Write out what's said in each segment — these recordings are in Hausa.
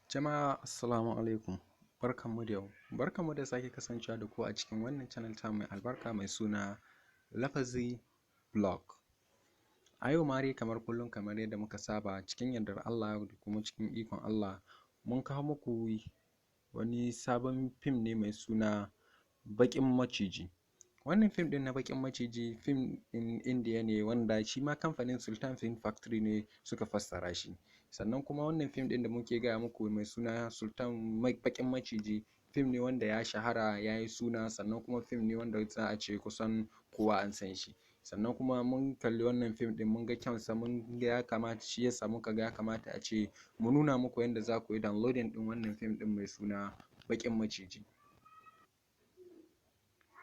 Jama'a, assalamu alaikum, barkanmu da yau, barkanmu da sake kasancewa da ku a cikin wannan channel tamu mai albarka mai suna Lafazi Blog. A yau ma dai, kamar kullum, kamar yadda muka saba, cikin yardar Allah da kuma cikin ikon Allah, mun kawo muku wani sabon fim ne mai suna Baƙin Maciji. Wannan fim ɗin na Baƙin Maciji fim ɗin Indiya ne, wanda shi ma kamfanin Sultan Film Factory ne suka fassara shi. Sannan kuma wannan fim ɗin da muke gaya muku mai suna Sultan Baƙin Maciji, fim ne wanda ya shahara, ya yi suna, sannan kuma fim ne wanda za a ce kusan kowa an san shi. Sannan kuma mun kalli wannan fim ɗin, mun ga kyansa, mun ga ya kamata, shi ya sa muka ga ya kamata a ce mu nuna muku yadda za ku yi downloading ɗin wannan fim ɗin mai suna Baƙin Maciji.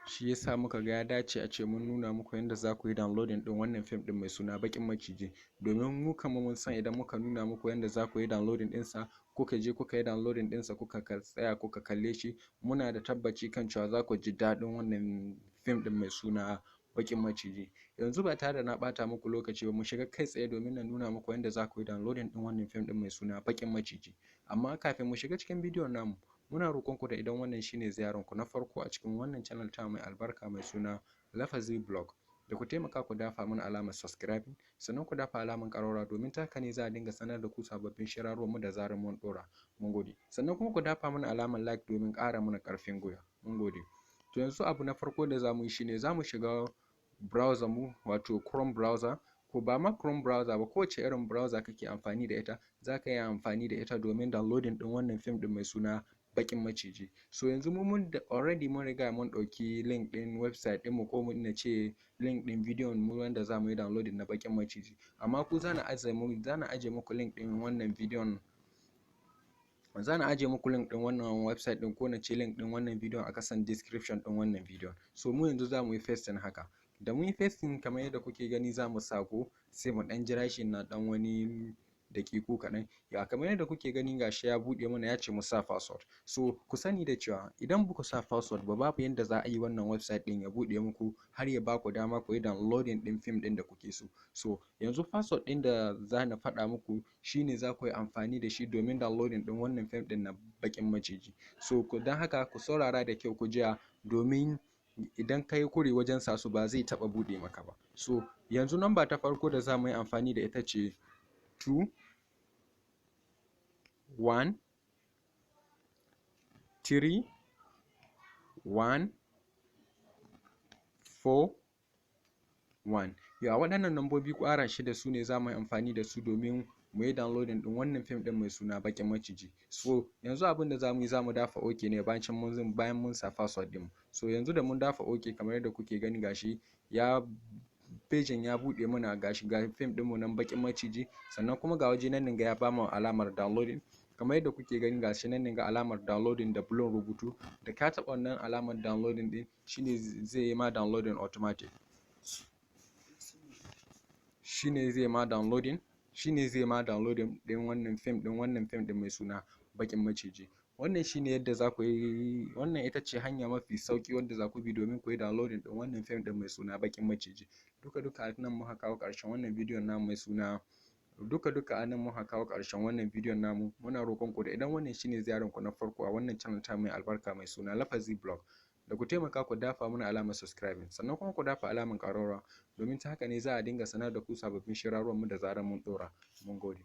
Shi ya sa muka ga ya dace a ce mun nuna muku yadda za ku yi downloading ɗin wannan fim ɗin mai suna Baƙin Maciji, domin mu kanmu mun san idan muka nuna muku yadda za ku yi downloading ɗinsa, kuka je kuka yi downloading ɗinsa, kuka tsaya kuka kalle shi, muna da tabbaci kan cewa za ku ji daɗin wannan fim ɗin mai suna Baƙin Maciji. Yanzu, ba tare da na ɓata muku lokaci ba, mu shiga kai tsaye domin na nuna muku yadda za ku yi downloading ɗin wannan fim ɗin mai suna Baƙin Maciji. Amma kafin mu shiga cikin bidiyon namu, muna roƙon ku da idan wannan shine ziyarar ku na farko a cikin wannan channel tamu mai albarka mai suna Lafazi Blog, da ku taimaka ku dafa mana alamar subscribing, sannan ku dafa alamar ƙararrawa, domin ta haka ne za a dinga sanar da ku sababbin shirye mu da zarar mun ɗora. Mun gode. Sannan kuma ku dafa mana alamar like domin ƙara mana ƙarfin gwiwa. Mun gode. To, yanzu abu na farko da za mu yi shine za mu shiga browser mu, wato Chrome browser, ko ba ma Chrome browser ba, kowace irin browser kake amfani da ita, za ka iya amfani da ita domin downloading ɗin wannan fim ɗin mai suna Baƙin Maciji. So yanzu mu mun da already mun riga mun ɗauki link ɗin website ɗinmu, ko na ce link ɗin bidiyon mu wanda za mu yi downloading na Baƙin Maciji. Amma ku za na aje muku link ɗin wannan bidiyon, za na aje muku link ɗin wannan website ɗin, ko na ce link ɗin wannan bidiyon, a ƙasan description ɗin wannan bidiyon. So mu yanzu za mu yi pasting haka. Da mun yi pasting, kamar yadda kuke gani, za mu sa go, sai mu ɗan jira shi na ɗan wani daƙiƙu kaɗan. Ya, kamar yadda kuke gani, gashi ya buɗe mana, ya ce mu sa password. So ku sani da cewa idan ba ku sa password ba, babu yanda za a yi wannan website ɗin ya buɗe muku har ya ba ku dama ku yi downloading ɗin fim ɗin da kuke so. So yanzu password ɗin da za na faɗa muku shine za ku yi amfani da shi domin downloading ɗin wannan fim ɗin na Baƙin Maciji. So don haka ku saurara da kyau ku jiya, domin idan ka yi kure wajen sa su, ba zai taɓa buɗe maka ba. So yanzu number ta farko da za mu yi amfani da ita ce 2 1 3 1 4 1. Ya, waɗannan nambobi ƙwara shida su ne za mu yi amfani da su domin mu yi downloading ɗin wannan fim ɗin mai suna Baƙin Maciji. So yanzu abin da za mu yi, za mu dafa OK ne bayan mun sa password ɗin. So yanzu da mun dafa OK, kamar yadda kuke gani, gashi ya pejin ya buɗe mana. Gashi, ga fim ɗinmu nan, Baƙin Maciji. Sannan kuma ga waje nan ga ya bamu alamar downloading. Kamar yadda kuke gani, gashi nan ga alamar downloading da blue rubutu. Da ka taɓa wannan alamar downloading ɗin, shine zai yi ma downloading automatic, shine zai ma downloading, shine zai ma downloading ɗin wannan fim ɗin mai suna Baƙin Maciji. Wannan shine yadda za ku yi, wannan ita ce hanya mafi sauƙi wanda za ku bi domin ku yi downloading ɗin wannan fim ɗin mai suna Baƙin Maciji. Duka duka a nan muka kawo ƙarshen wannan bidiyon namu mai suna, duka duka a nan muka kawo ƙarshen wannan bidiyon namu. Muna roƙon ku da idan wannan shine ziyarar ku na farko a wannan channel ta mai albarka mai suna Lafazi Blog, da ku taimaka ku dafa mana alamar subscribing, sannan kuma ku dafa alamar ƙararrawa, domin ta haka ne za a dinga sanar da ku sababbin shirye mu da zarar mun ɗora. Mun gode.